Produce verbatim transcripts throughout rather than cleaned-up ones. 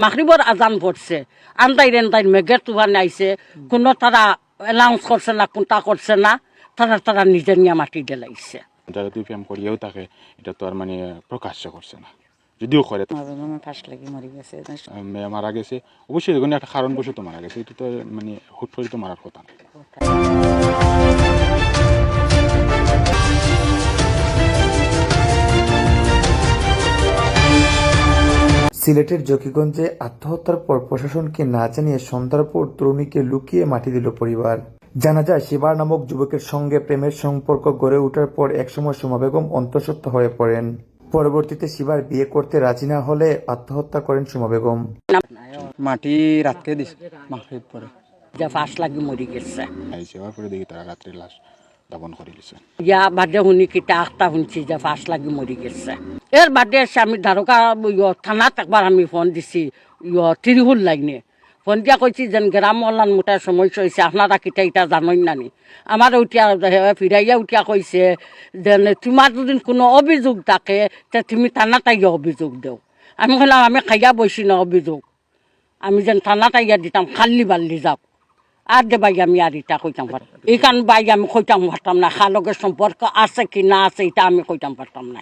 মাগরিবর আজান পড়ছে, আন্দাইর আন্দাইর মেঘের তুফান আইছে, কোনো তারা অ্যানাউন্স করছে না, কোনটা করছে না, তারা তারা নিজে নিয়া মাটি দিলাইছে। যারা দুই প্রেম করিয়াও থাকে, এটা তো আর মানে প্রকাশ্য করছে না, যদিও করে। আমার বাবা মা ফাঁস লাগি মরি গেছে। আহ, মেয়ে মারা গেছে, অবশ্যই যে কোনো একটা কারণবশত মারা গেছে, এটা তো মানে হুট করে তো মারার কথা না। সিলেটের জকিগঞ্জে আত্মহত্যার পর প্রশাসনকে না জানিয়ে সন্ধ্যার পর তরুণীকে লুকিয়ে মাটি দিল পরিবার। জানা যায়, শিবার নামক যুবকের সঙ্গে প্রেমের সম্পর্ক গড়ে ওঠার পর একসময় সুমা বেগম অন্তঃসত্ত্বা হয়ে পড়েন। পরবর্তীতে শিবার বিয়ে করতে রাজি না হলে আত্মহত্যা করেন সুমা বেগম। মাটি রাতকে দিছে, মাগরিব পরে। যে ফাঁস লাগি মরি গেছে। এই সেবা করে দেখি তারা রাত্রে লাশ দাফন করে দিছে। ইয়া বাদে শুনি কিতা আখতা শুনছি যে ফাঁস লাগি মরি গেছে। এর বাদে এসে আমি দারোগা, ইয়ো, থানাত একবার আমি ফোন দিছি, ইয়ো, ত্রিহুল লাইনে। ফোন দিয়া কইছি যেন গ্রাম অলান মোটা সমস্যা হইছে, আপনারা কিতা ইতা জানইন না নি? আমার উঠিয়া, হে, ফিরাইয়া উঠিয়া কইছে যেন তোমার যদি কোনো অভিযোগ থাকে, তে তুমি থানাত আইয়া অভিযোগ দেও। আমি কইলাম, আমি খাইয়া বইছি না অভিযোগ, আমি যেন থানাত আইয়া দিতাম, খাল্লি বাল্লি যাও। আর দে ভাই, আমি আর ইটা কইতাম পার-, ইখান ভাই আমি কইতাম পারতাম না, কার লগে সম্পর্ক আছে কি না আছে, ইটা আমি কইতাম পারতাম না।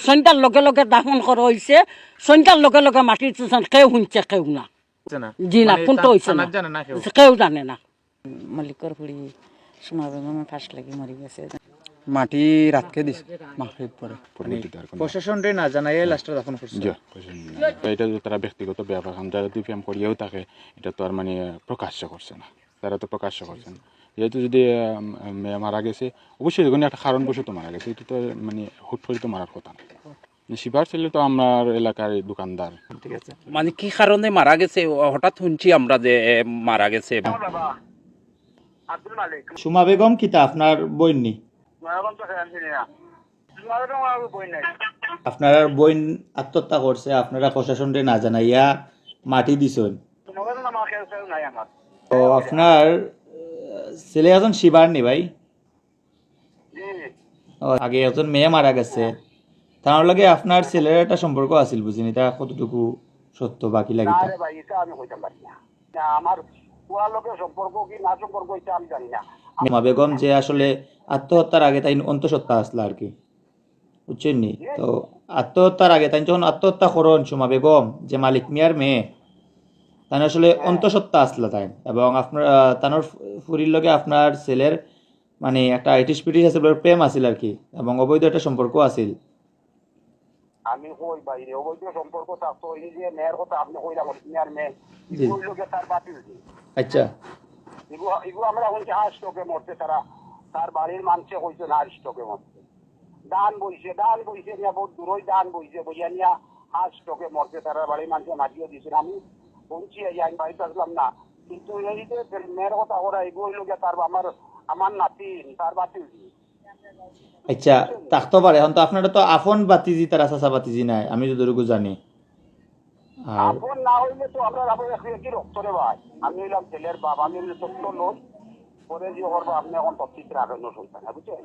সন্ধ্যার লগে লগে দাফন করা হইছে, সন্ধ্যার লগে লগে মাটি তুলছইন, কেউ শুনছে, কেউ না। হচ্ছে না। জি না, মানে, কোনটা তা-, হইছে না। থানাত জানে না কেউ? কেউ জানে না। মালিকর ফুড়ি সুমা বেগমে ফাঁস লাগি মরি গেছে। মাটি রাতকে দিছে, মাগরিব পরে। পরবর্তীতে আর কোনো প্রশাসনরে না জানাইয়া লাশটা দাফন করছে। জি, প্রশাসন না। তো এটা তো তারা ব্যক্তিগত ব্যাপার, কারণ যারা দুই প্রেম করিয়াও থাকে, এটা তো আর মানে প্রকাশ্য করছে না, তারা তো প্রকাশ্য করছে না। যেহেতু যদি, আম, আম, মারা গেছে, অবশ্যই যে কোনো একটা কারণবশত মারা গেছে, এটা তো মানে হুট করে তো মারার কথা না। শিবার ছেলে তো আমার এলাকার দোকানদার। ঠিক আছে। মানে কি কারণে মারা গেছে? ও, হঠাৎ শুনছি আমরা যে, এ, মারা গেছে। আমার বাবা আব্দুল মালিক। সুমা বেগম কিতা আপনার বইন নি? সুমা বেগম তো খেয়াল ছিল না। সুমা বেগম আমার বইন নাই। আপনার বইন আত্মহত্যা করছে, আপনারা প্রশাসনরে না জানাইয়া মাটি দিছইন। সুমা বেগম আমার খেয়াল ছিল নাই আমার। ও, আপনার, আহ, ছেলে একজন শিবার নি ভাই? জি। ও, আগে একজন মেয়ে মারা গেছে, তার লগে আপনার ছেলের একটা সম্পর্ক আছিল, বুঝিনি, এটা কতটুকু সত্য, বাকি না লাগি রে ভাই, এটা আমি কইতাম পারি না। না, আমার পুয়ার লগে সম্পর্ক কি না সম্পর্ক, এটা আমি জানি না। সুমা বেগম যে আসলে আত্মহত্যার আগে তাইন অন্তঃসত্ত্বা আসলা আর কি, বুঝছইন নি? তো আত্মহত্যার আগে তাইন যখন আত্মহত্যা করইন, সুমা বেগম যে মালিক মিয়ার মেয়ে, তাইন আসলে অন্তঃসত্ত্বা আসলা তাইন, এবং আপনার, আহ, তানোর ফু-, ফুরির লগে আপনার ছেলের মানে একটা ইটিস পিটিস আছে, বলে প্রেম আছিল আর কি, এবং অবৈধ একটা সম্পর্ক আছিল। আমি কই বাইরে অবৈধ সম্পর্ক থাকতো, এই যে মেয়ের কথা আপনি কইলা, মেয়ের মেয়ে, জি। ওই লোকে তার বাতিল দিন। আচ্ছা। এগু, এগু আমরা শুনছি হার্ট স্ট্রোকে মরছে তারা, তার বাড়ির মানুষে কইছে না হার্ট স্ট্রোকে মরছে। ধান বইছে, ধান বইছে নিয়া বহুত দূরই ধান বইছে, বইয়া নিয়া হার্ট স্ট্রোকে মরছে, তারা বাড়ির মানুষে মাটিও দিছে। আমি শুনছি, এই আমি বাড়িতে আসলাম না, কিন্তু এই যে মেয়ের কথা ওরা এগু হইল গিয়া তার আমার, আমার নাতিন, তার বাতিল দিন। আচ্ছা, থাকতে পারে। এখন তো আপনারা তো আপন বাতিজি, তারা চাচা বাতিজি নাই, আমি যতটুকু জানি। আর আপন না হইলে তো আমরা আপন একই, একই রক্ত রে ভাই। আমি হইলাম ছেলের বাপ, আমি হইলে সত্য লোক। পরে যে করবো আপনি এখন তফসিল রাখেন, বুঝছেন?